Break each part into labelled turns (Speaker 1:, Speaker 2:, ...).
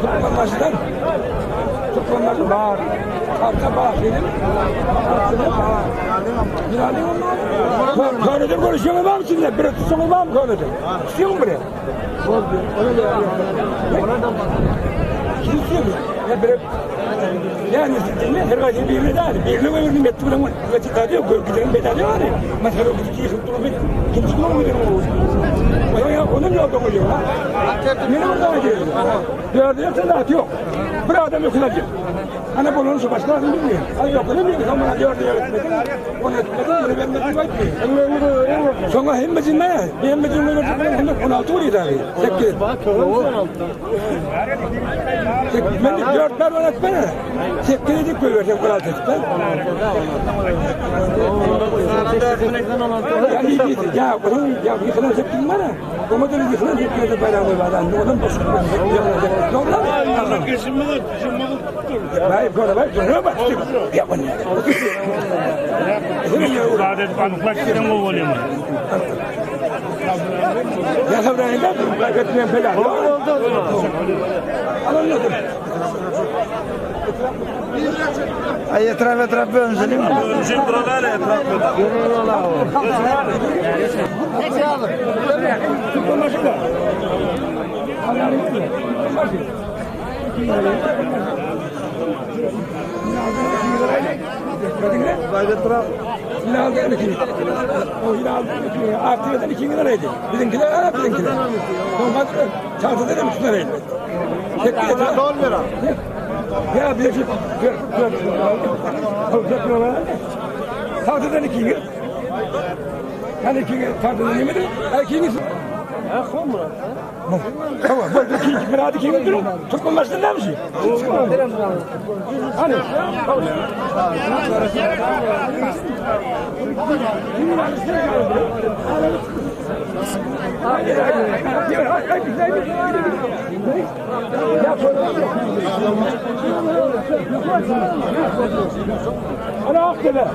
Speaker 1: Türkmenbaşydan Türkmenbaşy bar. Arka bar dedim. Könede görüşüňe bar içinde. Bir tutsaňyz bar mı könede? Tutuyor mu buraya? Tutuyor mu? Ya bir yani dinle her gayet bir de bir ne bir metti bilen ve tadı yok gidelim bedeli var ya. Mesela o gitti yıkıp durup ikinci gün mu gidelim o. Ya onun yolda oluyor. Yine buradan gidiyor. Dördü yoksa da yok. Bir adam yok sadece. Hani bunun şu başka adam bilmiyor. Hani yok öyle bilmiyor. Ama dördü yok etmedin. Onu etmedin. Bunu vermedin. Etmiyor. Sonra hemmecin ne? Bir hemmecin ne verdi? Hem de 16 vuruyor tabii. 8. Ben de dört ver on etmene. 8 edip koyuyor. 16 edip. Yani ya onun ya yıkılan septim var ya. Ama da yıkılan septim de bayrağı var. Onun boşu. Doğru lan. Vay böyle vay böyle bak. Ya bu ne? Ya sabrayla kaybetmeyen pek Anladım.
Speaker 2: Ay etraf etraf bir önzelim mi?
Speaker 1: Yine aldı iki. O yine aldı iki. Artı 2 liraydı. Bizimkiler ara bizimkiler. Normal çantada da 3 liraydı. Tek bir de
Speaker 2: lira.
Speaker 1: Ya bir şey dört dört dört lira. Tahtadan 2 lira. Yani 2 lira tahtadan yemedi. 2 lira. Tamam, bu iki bir adı kim durun? Türkmen başında mı şey? Hani? Ana akdebe.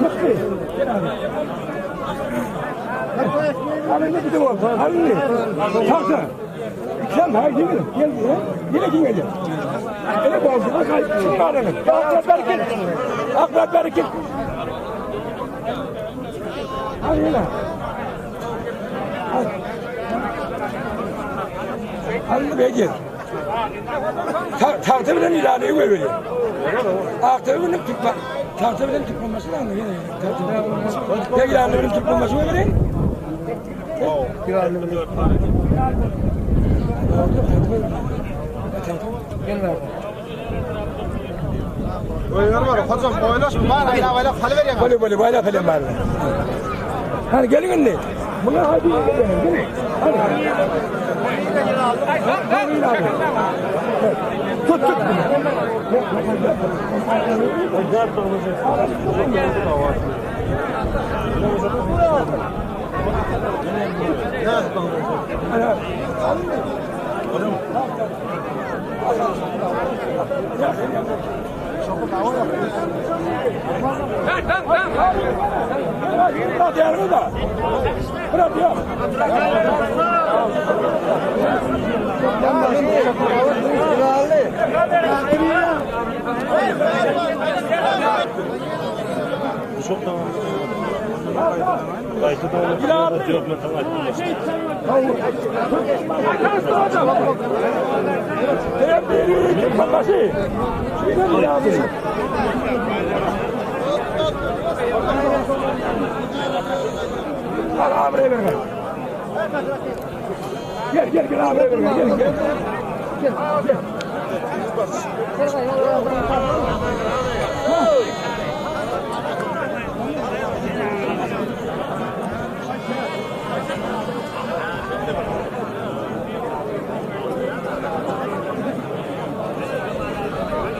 Speaker 1: Mıkkı. Hani ne biçim oldu? Hani ne? Tahta. Sen haydi gel. Gel buraya. Yine kim gelecek? Öyle oldu. Şimdi arayın. Akrat bereket. Akrat bereket. Hadi yine. Hadi be gel. Tahta bilen ilanı veriyor. Tahta bilen Türkmen. Tahta bilen Türk olması lazım. Yine. Tahta bilen. Ya ilanı bilen Türk olması vereyim.
Speaker 2: Oylar var. Hocam oynaş var ayla ayla halı vereyim.
Speaker 1: Böyle böyle böyle falan var. Hadi gelin anne. Bunlar hadi gelin. Gelin. Hadi. Hadi abi. Tut tut. Bırak yarını da. Bırak ya. Gel gel gel abi gel gel. Gel gel.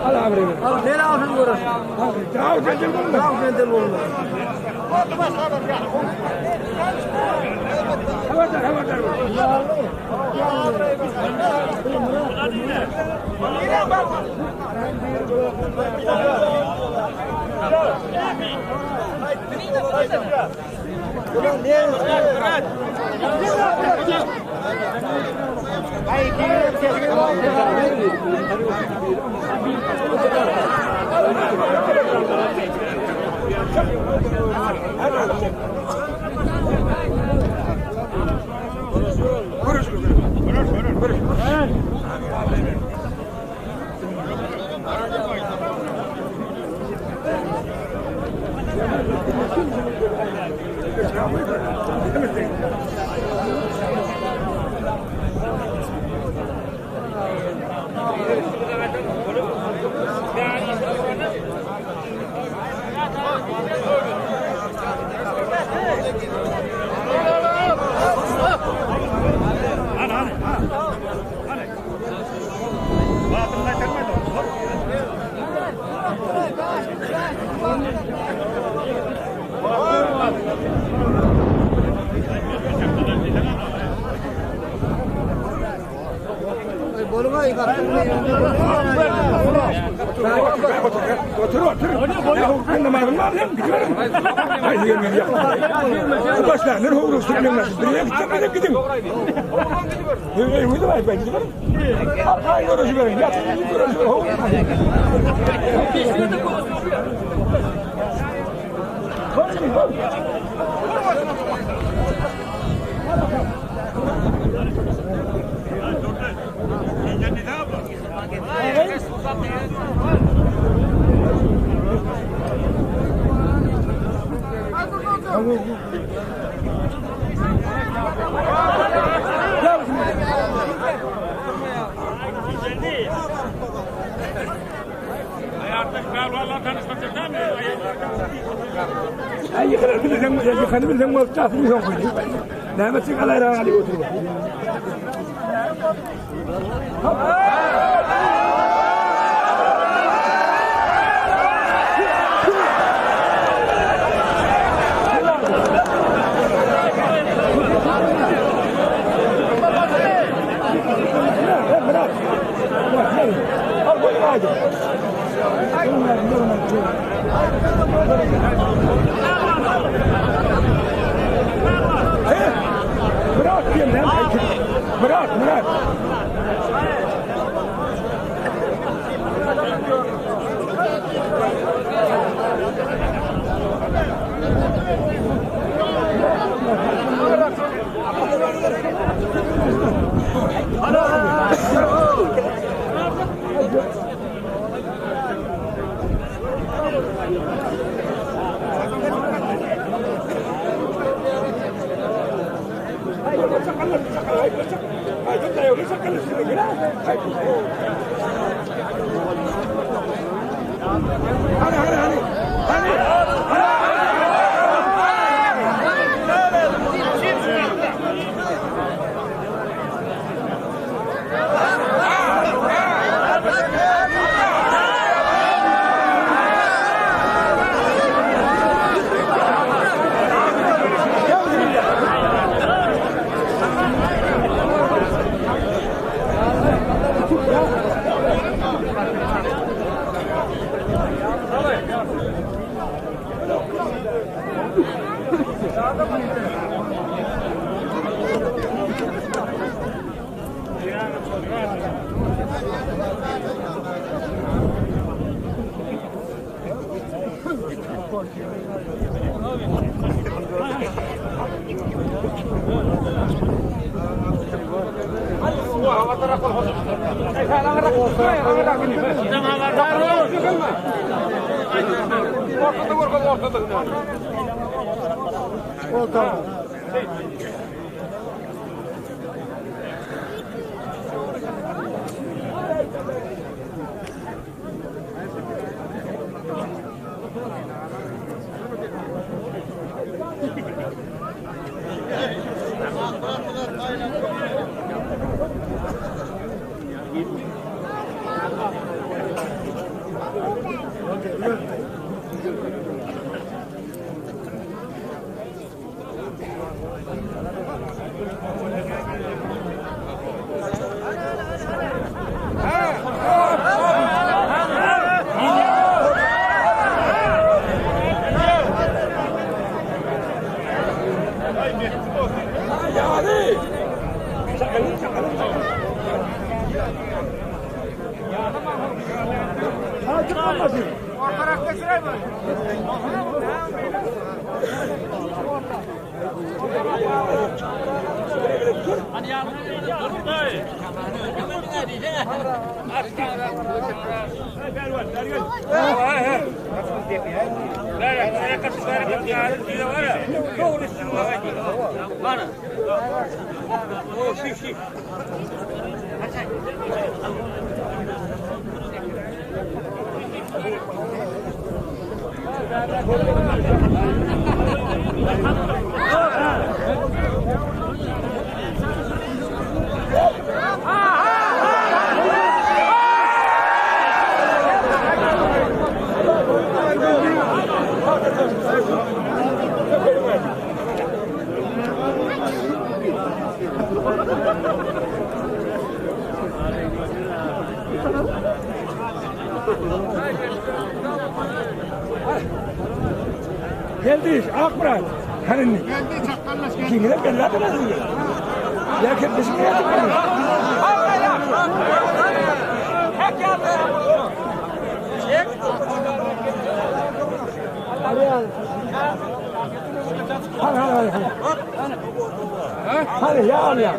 Speaker 1: Al abi.
Speaker 3: Al ne alsın görür.
Speaker 1: Al gel gel.
Speaker 3: Al gel olmaz.
Speaker 1: Havadar havadar. Otur otur. Ya ben namazım var ya gidiyorum. Haydi gelmem ya. Başlar ne olur sürüyorum. Buraya gideceğim ben gideyim. Hey, hey, ben ben gidiyorum. Arkaya görüşü verin. Ya görüşü verin. Ay yıkanı bilsen, yıkanı bilsen, moltasını yok. Neme çıkalar ali otur. Bırak. Al koyun hadi. Bırak diyorum lan. Bırak bırak. Hadi hadi hadi. Hadi. Geldi Akmurat. Hani
Speaker 2: Geldi çakkallaş geldi.
Speaker 1: Kimine belli adına Ya kepçesini geldi. Hadi hadi hadi. Hadi ya al ya.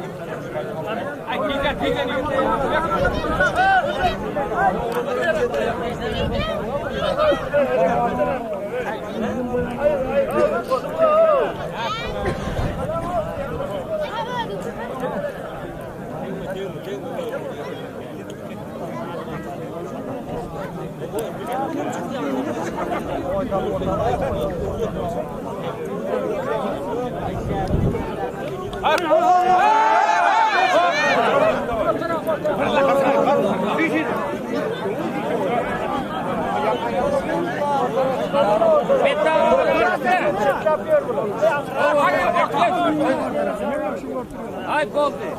Speaker 3: Ay boldy.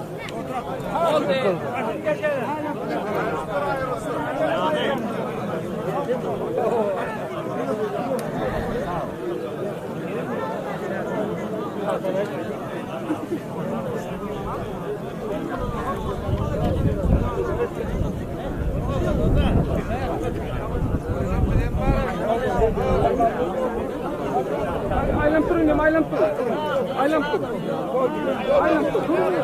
Speaker 3: Boldy.
Speaker 1: Aylan durun aylan durun. Aylan durun. Aylan durun.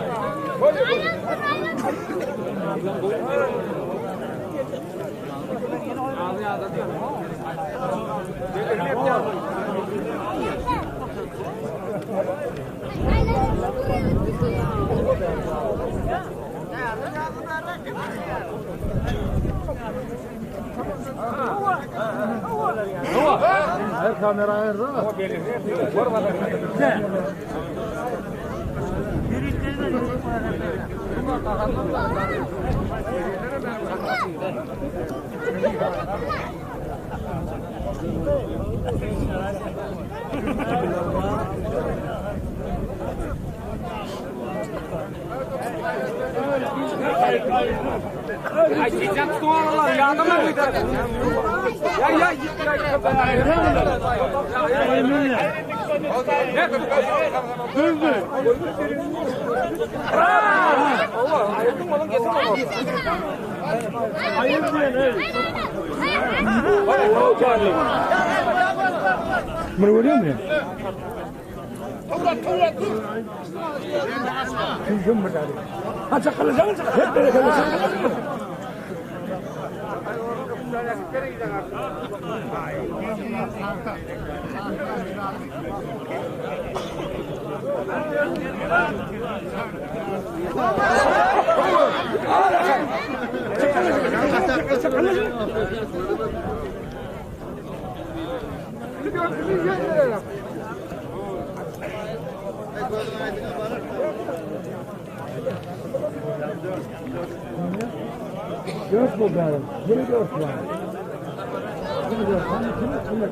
Speaker 2: Her kamera ayırdı mı?
Speaker 3: Ay diyeceğim tuğalalar yardıma gider. Ya ya
Speaker 1: Hayır diyen hey. Muny görýäňmi? Kim bir zady. Ha çakalajaň, hep berekella çakalajaň. Dört bu benim. Yine dört var. Yine dört. Hani kimi kime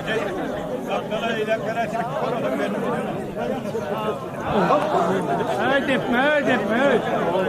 Speaker 1: Hey depme, hey depme, hey.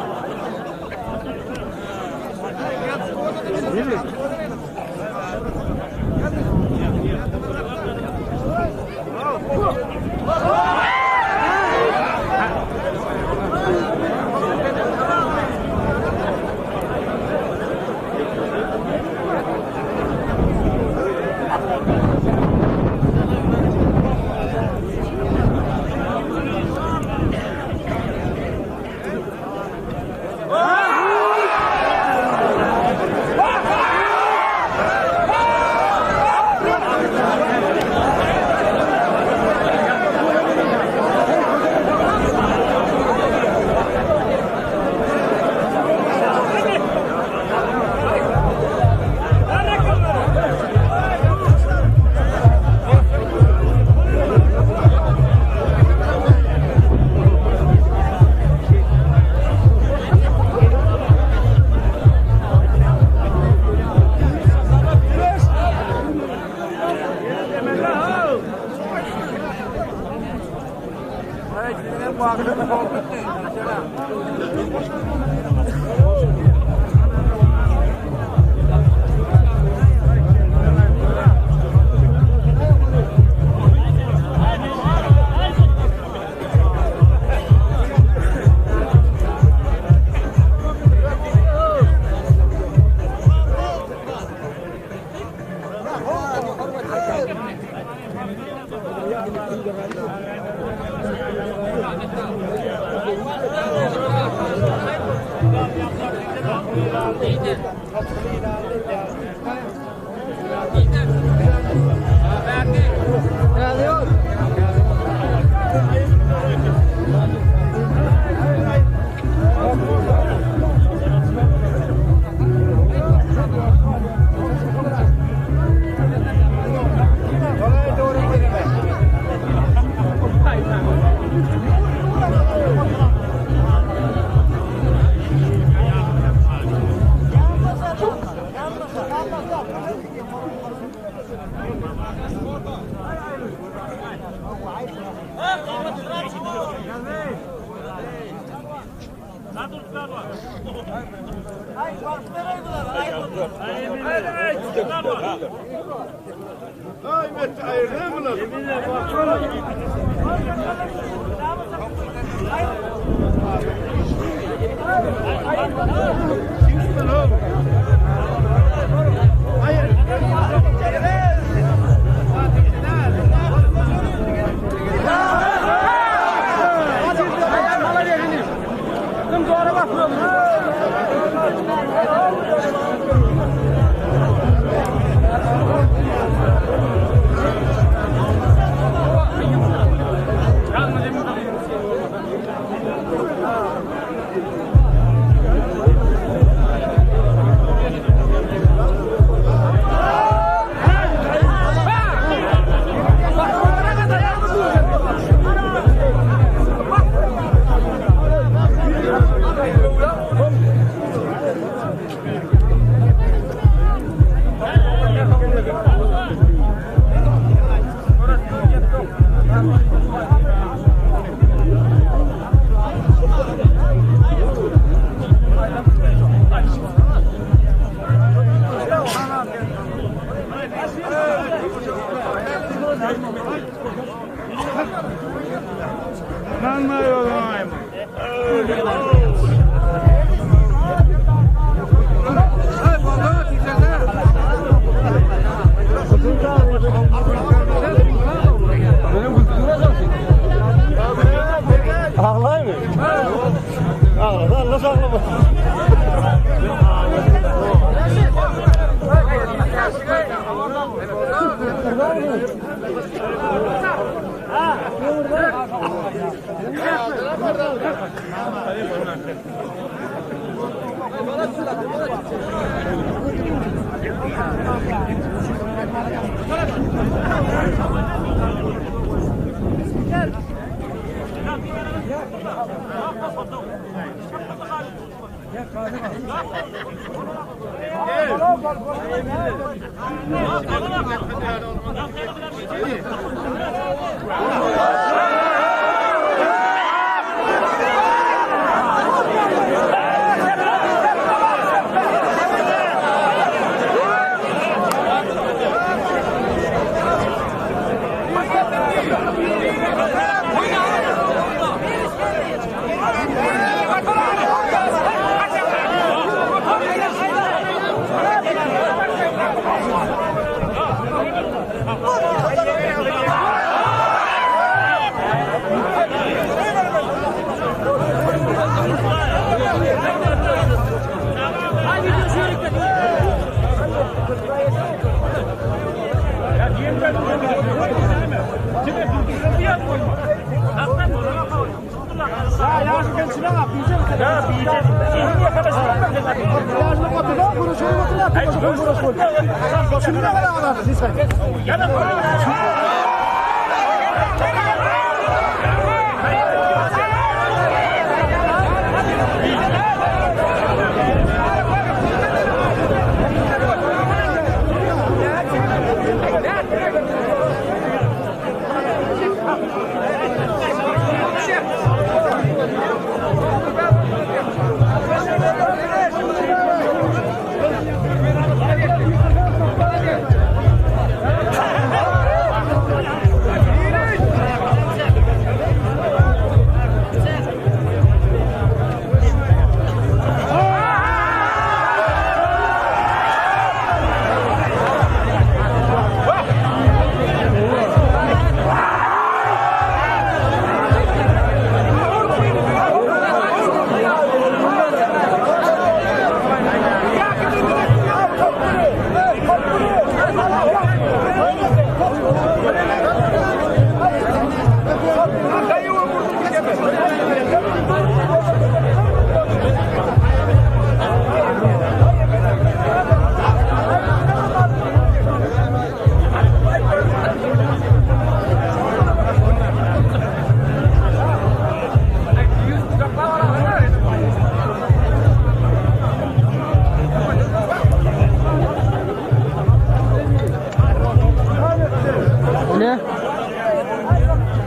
Speaker 4: Ne?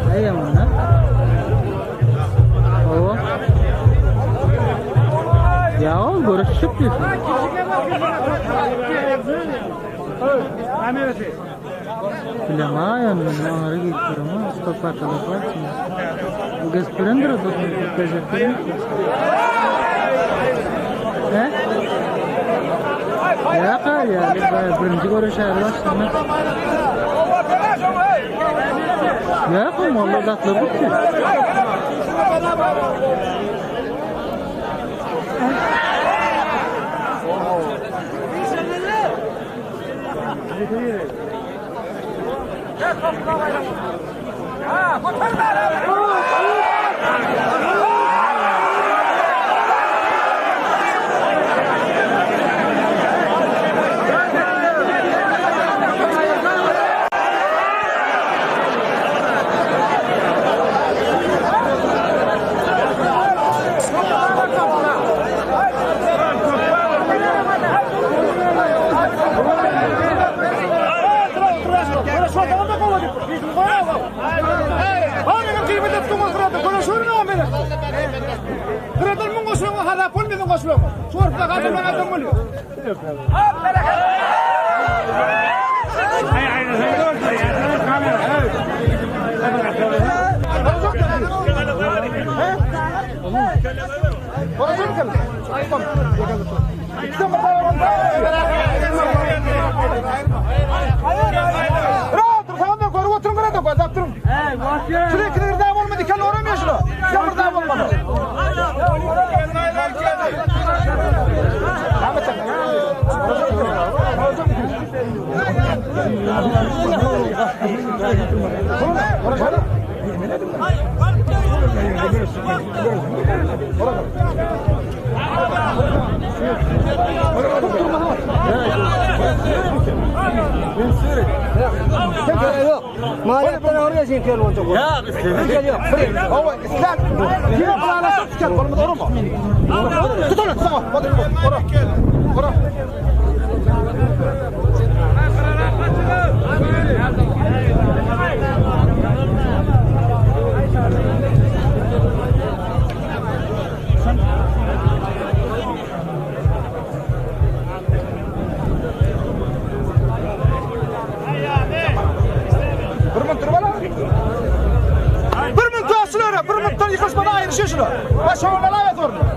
Speaker 4: Ne yaman Hawa. Ya görüşüp diyorsun. Bilemem, onlara gidiyorum ama stop atalık var. Göz pürendir o He? Ya ya, birinci görüşer başlama. Ya vallahi tatlı bu ki.
Speaker 2: Bir minut durup ala. Bir minut dostlar, bir minutdan yıkılışmadan ayrışıyor şunu. Baş oğlan evet orada.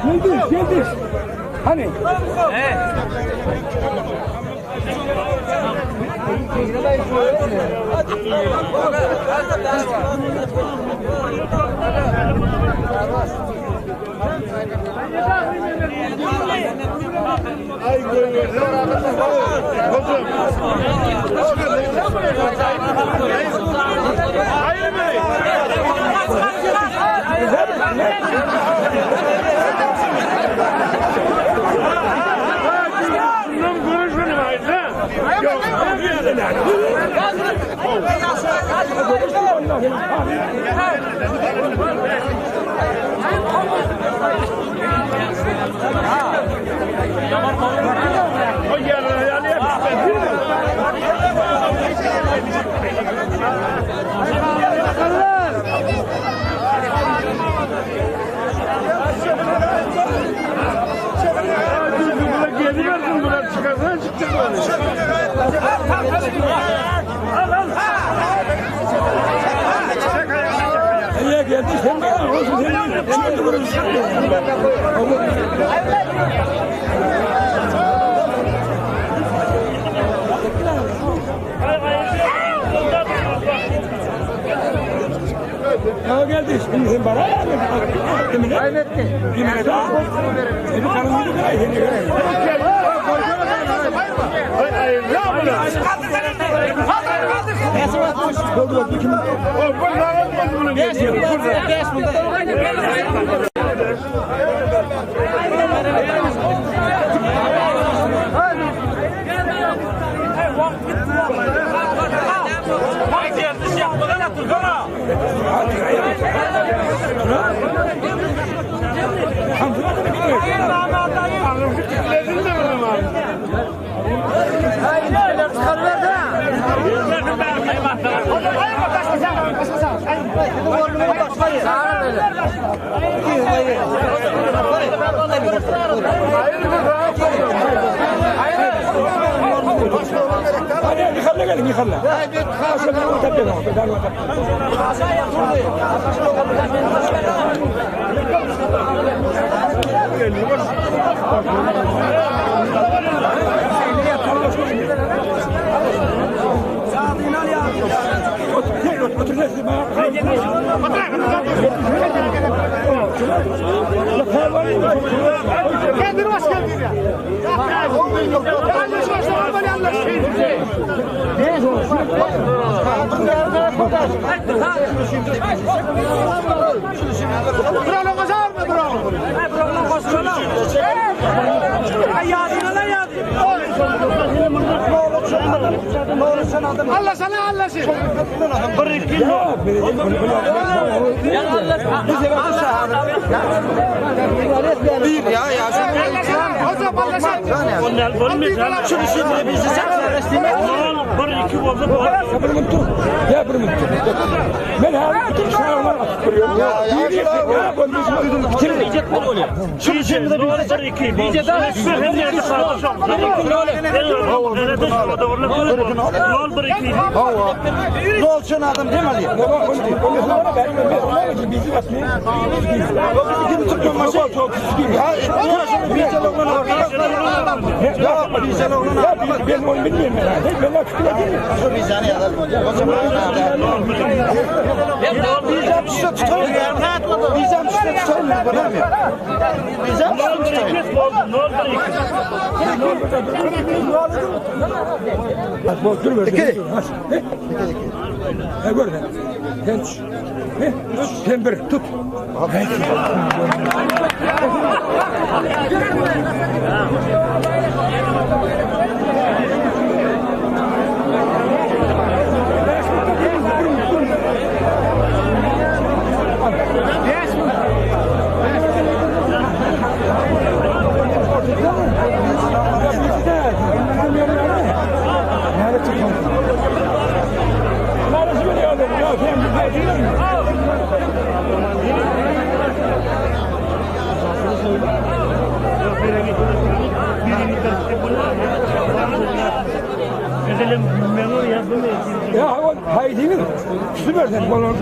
Speaker 1: Geldi, geldi. Hani? Niye geldi? Sen bana olsun. Sen de Ya geldi. Şimdi sen bana Kimine? Kaybetti. Kimine de? Seni karın gibi Hadi yıkalla gelin yıkalla.
Speaker 2: Kendini baş geldin ya. Allah sana Allah seni.
Speaker 5: Bir ya ya.
Speaker 2: Hocam Allah seni.
Speaker 5: Şunu şimdi bizi sen
Speaker 1: Ya bir mutlu. Ben her bütün şahlar atıp duruyorum. Ya ya
Speaker 5: Şunu şimdi de bizi Ne olsun adam değil mi Ali? Kim tutmaması? Ya Ya bize
Speaker 1: Ben onu bilmiyorum ben. Ben
Speaker 5: Bizem size tutalım. Bizem size tutalım. Bizem size tutalım.
Speaker 1: İki. Ne gör sen? Sen Sen bir tut.
Speaker 4: Meselem gülmeňi ýa bu
Speaker 1: Ya ol haýdyňyz tutubersen bolar.